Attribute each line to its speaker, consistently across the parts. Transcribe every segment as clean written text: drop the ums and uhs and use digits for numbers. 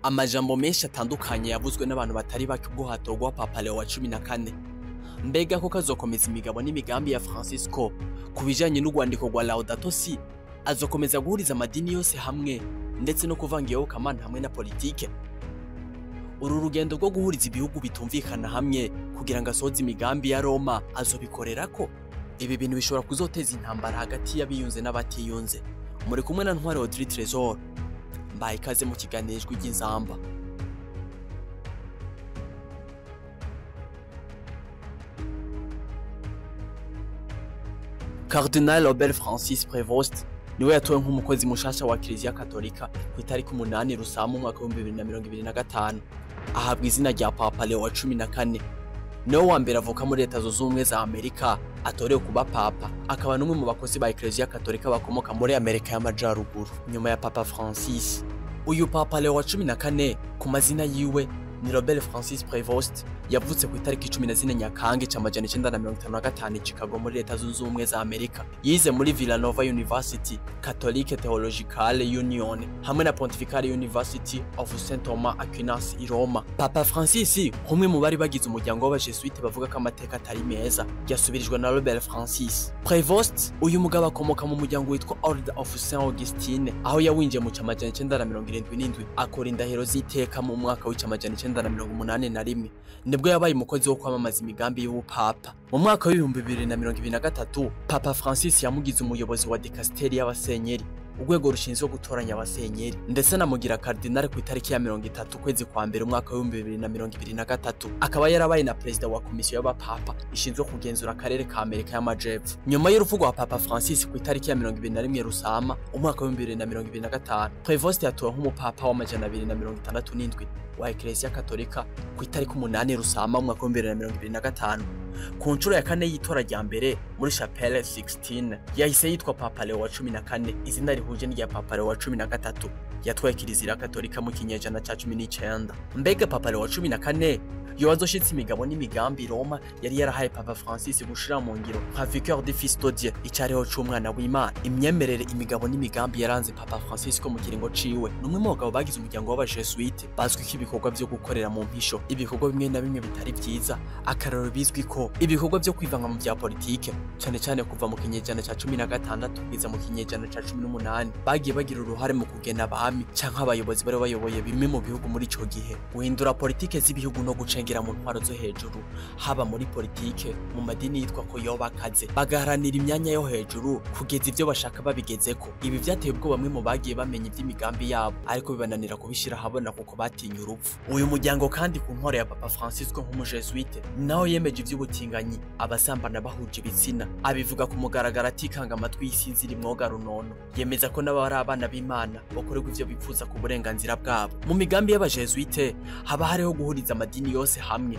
Speaker 1: Amajambo menshi atandukanye yavuzwe n'abantu batari bake ubwo hatorwa Papa Leo wa 14. Mbega ko kazokomeza imigabo n'imigambi ya Francisco ku bijanye n'urwandiko rwa Laudato Si, azokomeza guhuriza amadini yose hamwe ndetse no kuvanga iyobokamana hamwe na politike. Uru rugendo rwo guhuriza ibihugu bitumvikana hamwe kugira ngo asohoze imigambi ya Roma azobikorerako. Ibi bintu bishobora kuzoteza intambara hagati y'abiyunze n'abatiyunze. Muri kumwe na Ntwari Audrey Tresor, mbaye ikaze mu kiganiro Ijwi ry'Inzamba. Cardinal Robert Francis Prevost niwe yatowe nk'umukozi mushasha wa Kiliziya Katolika ku itariki 8 Rusama umwaka wa 2025, ahabwa izina rya Papa Leo wa 14. Niwe wa mbere avuka muri Leta Zunze Ubumwe za Amerika atorewe kuba papa, akaba n'umwe mu bakozi ba Kiliziya Katolika bakomoka muri Amerika y'Amajaruguru nyuma ya Papa Francis. Uyu Papa Leo wa 14 ku mazina yiwe ni Robert Francis Prevost, yavutse ku itariki 14 Nyakanga 1955 i Chicago muri Leta Zunze Ubumwe za Amerika. Yize muri Villanova University, Catholic Theological Union hamwe na Pontifical University of St Thomas Aquinas i Roma. Papa Francis, umwe mu bari bagize umuryango w'abajesuite bavuga ko amateka atari meza, yasubirijwe na Robert Francis Prevost. Uyu mugabo akomoka mu muryango witwa Order of St Augustine, aho yawinjiye mu 1977 akora indahiro z'iteka mu mwaka w'1981. Nibwo yabaye umukozi wo kwamamaza imigambi y'ubupapa. Mu mwaka w'ibihumbi 2023 Papa Francis yamugize umuyobozi wa dikasteri y'abasenyeri, urwego rushinzwe gutoranya abasenyeri, ndetse anamugira kardinali ku itariki ya 30 kwezi kwa mbere umwaka w'ibihumbi 2023. Akaba yarabaye na perezida wa komisiyo y'abapapa ishinzwe kugenzura akarere ka Amerika y'Amajepfo. Nyuma y'urupfu rwa Papa Francis ku itariki ya 21 Rusama umwaka w'ibihumbi 2025, Prevost yatowe nk'umupapa wa 267 wa Eklezia Katolika ku itariki 8 Rusama umwaka w'ibihumbi 2025. Ku nshuro ya kane y'itora rya mbere muri Chapelle 16 yahise yitwa Papa Leo wa 14, izina rihuje n'irya Papa Leo wa 13 yatwaye Kiliziya Katolika mu kinyejana ca 19. Mbega Papa Leo wa 14 yoba azoshitse imigabo n'imigambi Roma yari yarahaye Papa Francis gushira mu ngiro nka Vicaire du Fils de Dieu, icariho c'umwana w'Imana. Imyemerere, imigabo n'imigambi yaranze Papa Francisco mu kiringo ciwe. Numwe mu bagabo bagize umuryango w'abajesuite bazwi ko ibikorwa vyo gukorera mu mpisho, ibikorwa bimwe na bimwe bitari vyiza, akararo bizwi ko ibikorwa vyo kwivanga mu vya politike, cane cane kuva mu kinyejana ca 16 kugeza mu kinyejana ca 18, bagiye bagira uruhare mu kugena abami canke abayobozi bari bayoboye bimwe mu bihugu muri ico gihe, guhindura politike z'ibihugu no gucengera mu ntwaro zo hejuru, haba muri politike, mu madini yitwa ko yoba akaze, bagaharanira imyanya yo hejuru kugeza ivyo bashaka babigezeko. Ibi vyateye ubwoba bamwe mu bagiye bamenya ivy'imigambi yabo, ariko bibananira kubishira ahabona kuko batinya urupfu. Uyu muryango kandi ku ntwaro ya Papa Francisco nk'umujesuite naho yemeje ivy'ubutinganyi, abasambana bahuje ibitsina, abivuga ku mugaragaro atikanga amatwi y'isinzira imwoga runono. Yemeza ko n'abari abana b'Imana bakorerwa ivyo bipfuza ku burenganzira bwabo. Mu migambi y'abajesuite haba hariho guhuriza amadini yose hamwe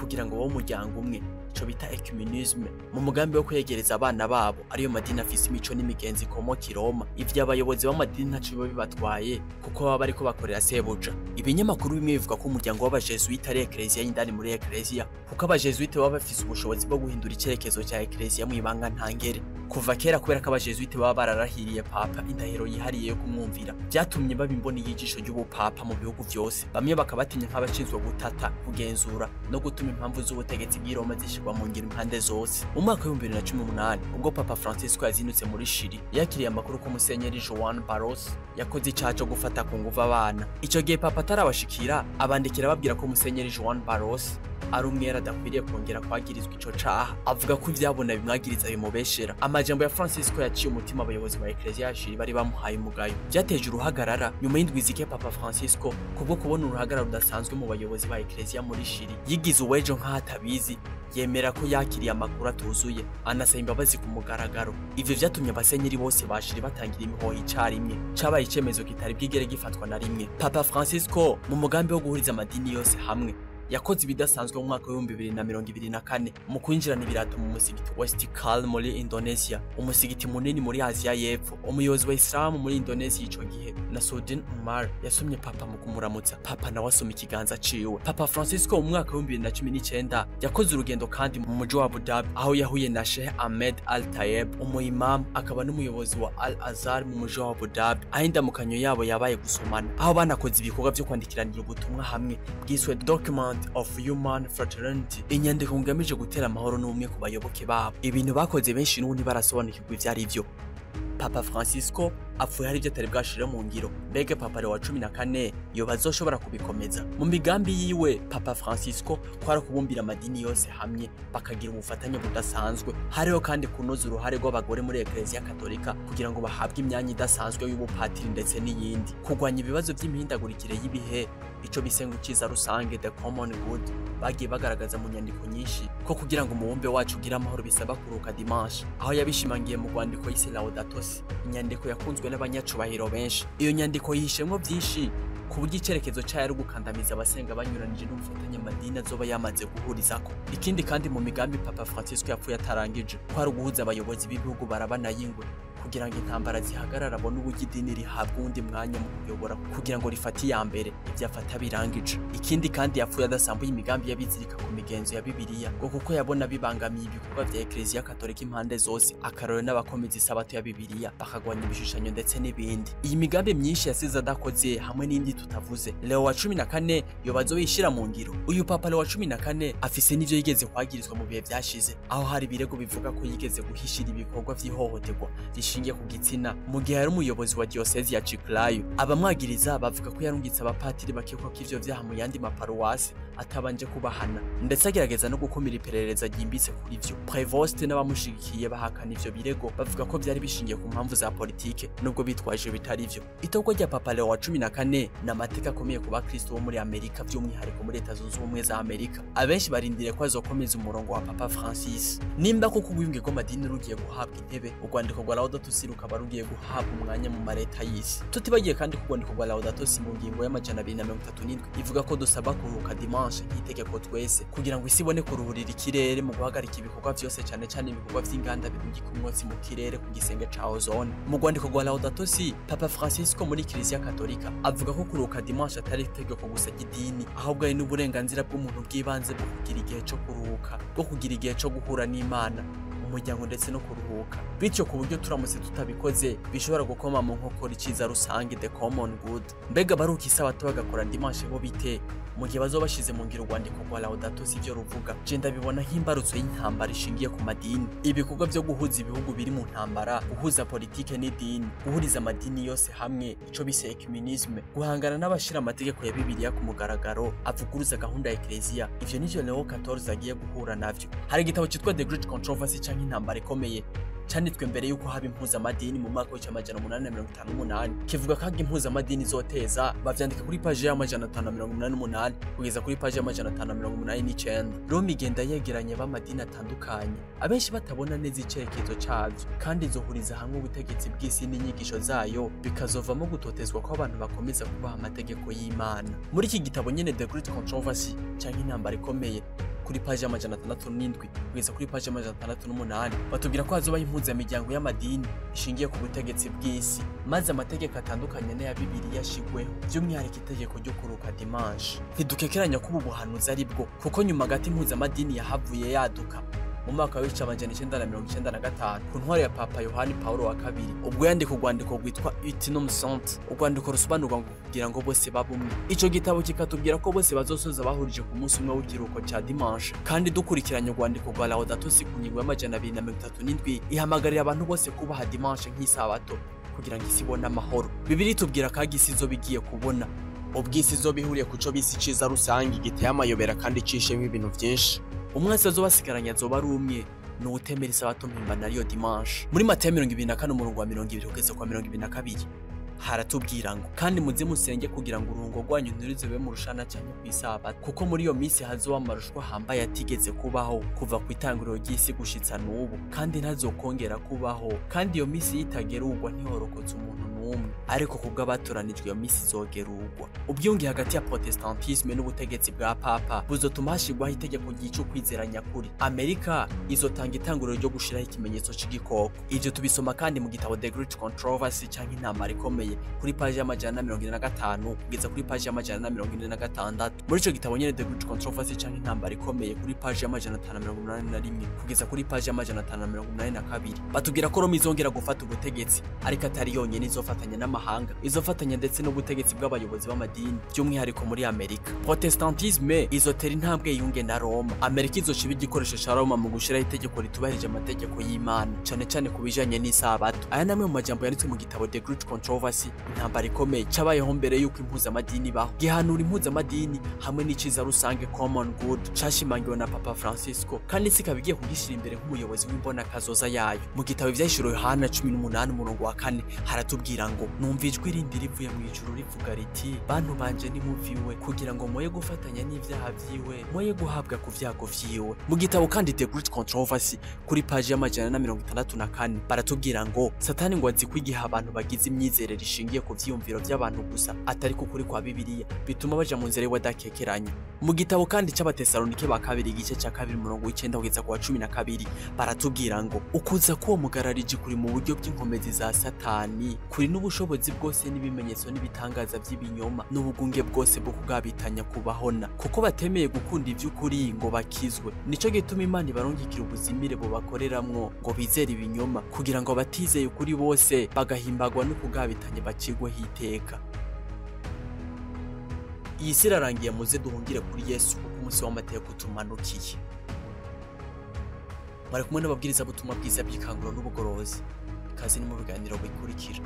Speaker 1: kugira ngo babe umuryango umwe, ico bita ecumenisme, mu mugambi wo kwegereza abana babo ariyo madini afise imico n'imigenzo ikomoka i Roma. Ivyo abayobozi b'amadini ntaco biba bibatwaye kuko baba bariko bakorera sebuja. Ibinyamakuru bimwe bivuga ko umuryango w'abajesuite ari ekleziya y'indani muri ekleziya, kuko abajesuite baba bafise ubushobozi bwo guhindura icerekezo ca ekleziya mw'ibanga ntangere. Kuva kera, kubera ko abajesuite baba bararahiriye papa indahiro yihariye yo kumwumvira, vyatumye baba imboni y'ijisho ry'ubupapa mu bihugu vyose. Bamwe bakabatinya nk'abashinzwe gutata, kugenzura no gutuma impamvu z'ubutegetsi bw'i Roma zishirwa mu ngiro impande zose. Mu mwaka w'ibihumbi 2018 ubwo Papa Francisco yazindutse muri Chili, yakiriye amakuru ko Musenyeri Joan Barros yakoze icaha co gufata ku nguvu abana. Ico gihe Papa atarabashikira, abandikira ababwira ko Musenyeri Joan Barros ari umwera adakwiriye kongera kwagirizwa ico caha, avuga ko ivyabona bimwagiriza bimubeshera. Amajambo ya Francisco yaciye umutima abayobozi ba Eklezia ya Chili bari bamuhaye umugayo. Vyateje uruhagarara nyuma y'indwi zike Papa Francisco kubwo kubona uruhagarara rudasanzwe mu bayobozi ba Eklezia muri Chili, yigize uwejo nk'aho atabizi, yemera ko yakiriye amakuru atuzuye, anasaba imbabazi ku mugaragaro. Ivyo vyatumye abasenyeri bose ba Chili batangira imihoho icarimwe, cabaye icemezo kitari bwigere gifatwa na rimwe. Papa Francisco mu mugambi wo guhuriza amadini yose hamwe Yakoze ibidasanzwe mu mwaka w'ibihumbi 2024 mu kwinjirana ibirato mu musigiti wa Istiqlal muri Indonesia, umusigiti munini muri Aziya y'Epfo. Umuyobozi wa Islam muri Indonesia ico gihe, Nasruddin Umar, yasomye Papa mu kumuramutsa. Papa nawe asoma ikiganza ciwe. Papa Francisco mu mwaka w'ibihumbi 2019 yakoze urugendo kandi mu muji wa Abu Dhabi, aho yahuye na Sheikh Ahmed Al Tayeb, umuimam akaba n'umuyobozi wa Al Azhar mu muji wa Abu Dhabi, aho indamukanyo yabo yabaye gusomana, aho banakoze ibikorwa vyo kwandikiranira ubutumwa hamwe bwiswe Document of Human Fraternity, inyandiko ngamije gutera amahoro n'ubumwe ku bayoboke babo. Ibintu bakoze benshi n'ubu ntibarasobanukirwa ivyo ari vyo. Papa Francisco apfuye hari ibyo atari bwashire mu ngiro. Mbega Papa Leo wa 14 yoba azoshobora kubikomeza? Mu migambi yiwe Papa Francisco kwari kubumbira amadini yose hamwe bakagira ubufatanye budasanzwe. Hariho kandi kunoza uruhare rw'abagore muri Eklezia Katolika kugira ngo bahabwe imyanya idasanzwe y'ubupatiri ndetse n'iyindi, kurwanya ibibazo by'imihindagurikire y'ibihe, ico bise ngo iciza rusange, the common good. Bagiye bagaragaza mu nyandiko nyinshi ko kugira ngo umubumbe wacu ugire amahoro bisaba kuruhuka dimanche, aho yabishimangiye mu rwandiko yise Laudato Si, inyandiko yakunzwe n'abanyacubahiro benshi. Iyo nyandiko yihishemwo byinshi ku buryo icerekezo cayo ari ugukandamiza abasenga banyuranije n'ubufatanye amadini azoba yamaze guhurizako. Ikindi kandi mu migambi Papa Francisco yapfuye atarangije ko ari uguhuza abayobozi b'ibihugu barabana y'ingwe kugira ngo intambara zihagarara, abone uburyo idini rihabwa uwundi mwanya mu kuyobora kugira ngo rifate iya mbere ibyo afata birangije. Ikindi kandi yapfuye adasambuye imigambi y'abizirika ku migenzo ya Bibiliya, ngo kuko yabona bibangamiye ibikorwa vya Eklezia Katolika impande zose, akarorero n'abakomeza isabato ya Bibiliya bakagwanya ibishushanyo ndetse n'ibindi. Iyi migambi myinshi yasize adakoze hamwe n'indi tutavuze, Leo wa 14 yoba azoyishira mu ngiro? Uyu Papa Leo wa 14 afise n'ivyo yigeze kwagirizwa mu bihe vyashize, aho hari ibirego bivuga ko yigeze guhishira ibikorwa vy'ihohoterwa rishingiye ku gitsina mu gihe yari umuyobozi wa diocese ya Chiclayo. Abamwagiriza bavuga ko yarungitse abapatiri bakekwa ko ivyo vyaha mu yandi maparuwasi atabanje kubahana, ndetse agerageza no gukumira iperereza ryimbitse kuri vyo. Prevost n'abamushigikiye bahakana ivyo birego, bavuga ko vyari bishingiye ku mpamvu za politike nubwo bitwaje bitari vyo. Itorwa rya Papa Leo wa 14 ni amateka akomeye ku bakristo bo muri Amerika, by'umwihariko muri Leta Zunze Ubumwe za Amerika. Abenshi barindiriye ko azokomeza umurongo wa Papa Francis. Nimba koko ubwiyunge bw'amadini rugiye guhabwa intebe, urwandiko rwa Laudato Si rukaba rugiye guhabwa umwanya mu mareta y'isi. Tutibagiye kandi ko urwandiko rwa Laudato Si mu ngingo y'237 ivuga ko dusaba kuruhuka dimanche nk'itegeko twese, kugira ngo isi ibone kuruhurira ikirere mu guhagarika ibikorwa vyose, cane cane ibikorwa vy'inganda birungika umwotsi mu kirere ku gisenge ca ozone. Mu rwandiko rwa Laudato Si, Papa Francisco muri Kiliziya Katolika avuga ko kuruhuka dimanche atari itegeko gusa ry'idini, ahubwo ari n'uburenganzira bw'umuntu bw'ibanze bwo kugira igihe co kuruhuka, bwo kugira igihe co guhura n'Imana, umuryango ndetse no kuruhuka. Bityo ku buryo turamutse tutabikoze bishobora gukoma mu nkokora iciza rusange, the common good. Mbega baruka isabato bagakora dimanche bo bite mu gihe bazoba bashize mu ngiro urwandiko rwa Laudato Si ivyo ruvuga? Je ndabibona nk'imbarutso y'intambara ishingiye ku madini, ibikorwa vyo guhuza ibihugu biri mu ntambara, guhuza politike n'idini, guhuriza amadini yose hamwe, ico bise ecumenisme, guhangana n'abashira amategeko ya Bibiliya ku mugaragaro avuguruza gahunda ya Eklezia. Ivyo nivyo Leo 14 agiye guhura navyo. Hari igitabo citwa The Great Controversy canke intambara ikomeye, canditswe mbere yuko haba impuzamadini mu mwaka w'1858, kivuga ko impuzamadini izoteza. Bavyandika kuri paji y'588 kugeza kuri paji y'589. Roma igenda yegeranya b'amadini atandukanye, abenshi batabona neza icerekezo cavyo, kandi izohuriza hamwe ubutegetsi bw'isi n'inyigisho zayo, bikazovamo gutotezwa kw'abantu bakomeza kubaha amategeko y'Imana. Muri iki gitabo nyene The Great Controversy canke intambara ikomeye, kuri paji y'607 kugeza kuri paji y'608, batubwira ko hazobaho impuzamiryango y'amadini ishingiye ku butegetsi bw'isi, maze amategeko atandukanye n'aya Bibiliya ashigweho, by'umwihariko itegeko ryo kuruka dimanche. Ntidukekeranya ko ubu buhanuzi ari bwo, kuko nyuma gato impuzamadini yahavuye yaduka mu mwaka w'1995 ku ntwaro ya Papa Yohani Paulo wa kabiri, ubwo yandika urwandiko rwitwa Ut Unum Sunt, urwandiko rusobanurwa ngo kugira ngo bose babe umwe. Ico gitabo kikatubwira ko bose bazosoza bahurije ku munsi umwe w'ikiruhuko ca dimanche. Kandi dukurikiranye urwandiko rwa Laudato Si ku ngingo y'237 ihamagarira abantu bose kubaha dimanche nk'isabato kugira ngo isi ibone amahoro. Bibiliya itubwira ko isi izoba igiye kubona
Speaker 2: ubwisi izoba ihuriye ku co bise iciza rusange giteye amayobera kandi icishemwo ibintu vyinshi.
Speaker 1: Umwasi azobasigaranye azoba ari umwe, ni uwutemera isabato mpimbano ariyo dimanche. Muri Matayo 24 umurongo wa 20 kugeza kwa 22 haratubwira ngo: kandi muze musenge kugira ngo urungo rwanyu ntiruzebe mu rushana cyane ku isabato, kuko muri iyo minsi hazoba amarushwa ahambaye atigeze kubaho kuva ku itanguriro ry'isi gushitsa n'ubu, kandi ntazokongera kubaho. Kandi iyo minsi yitagerurwa ntihorokotse umuntu n'umwe. n'umwe, ariko kubwo abatoranijwe iyo misi izogerurwa. Ubwiyunge hagati ya Protestantisme n'ubutegetsi bwa Papa buzotuma hashirwaho itegeko ryica ukwizera nyakuri. Amerika izotanga itanguriro ryo gushiraho ikimenyetso c'igikoko. Ivyo tubisoma kandi mu gitabo The Great Controversy canke Intambara Ikomeye, kuri paji ya 445 kugeza kuri paji ya 446. Muri ico gitabo nyene The Great Controversy canke Intambara Ikomeye, kuri paji ya 581 kugeza kuri paji ya 582, batubwira ko Roma izongera gufata ubutegetsi, ariko atari yonyene izofatanya n'amahanga, izofatanya ndetse n'ubutegetsi bw'abayobozi b'amadini, by'umwihariko muri Amerika. Protestantisme izotera intambwe yiyunge na Roma. Amerika izoca iba igikoresho ca Roma mu gushiraho itegeko ritubahirije amategeko y'Imana, cane cane ku bijanye n'isabato. Aya namwe mu majambo yanditswe mu gitabo The Great Controversy, Intambara Ikomeye, cabayeho mbere y'uko impuzamadini ibaho, gihanura impuzamadini hamwe n'iciza rusange, common good, cashimangiwe na Papa Francisco, kandi isi ikaba igiye kugishira imbere nk'umuyobozi w'imbona kazoza yayo. Mu gitabo Ivyahishuriwe Yohana 18 umurongo wa 4 haratubwira ngo: "Numva ijwi rindi rivuye mu ijuru rivuga riti: Bantu banje, nimuviwe, kugira ngo moye gufatanya n'ivyaha vyiwe, moye guhabwa ku vyago vyiwe." Mu gitabo kandi The Great Controversy, kuri paji ya 164, baratubwira ngo Satani ngo azi ko igihe abantu bagize imyizerere ishingiye ku vyiyumviro vy'abantu gusa, atari ku kuri kwa Bibiliya, bituma baja mu nzira y'uwadakekeranya. Mu gitabo kandi c'Abatesalonike ba kabiri, igice ca 2, umurongo w'9 kugeza ku wa 12, baratubwira ngo ukuza k'uwo mugarariji kuri mu buryo bw'inkomezi za Satani, kuri n'ubushobozi bwose n'ibimenyetso n'ibitangaza vy'ibinyoma n'ubugunge bwose bwo kugabitanya kubahona, kuko batemeye gukunda ivy'ukuri ngo bakizwe. Nico gituma Imana ibarungikira ubuzimire bubakoreramwo ngo bizere ibinyoma, kugira ngo abatizeye ukuri bose bagahimbagwa no kugabitanya bacigweho iteka. Iyi si irarangiye, muze duhungire kuri Yesu, kuko umunsi w'amateka utumanukiye. Mwari kumwe n'ababwiriza butumwa bwiza bw'Ikanguro n'Ubugorozi. Ikaze ni mu biganiro bikurikira.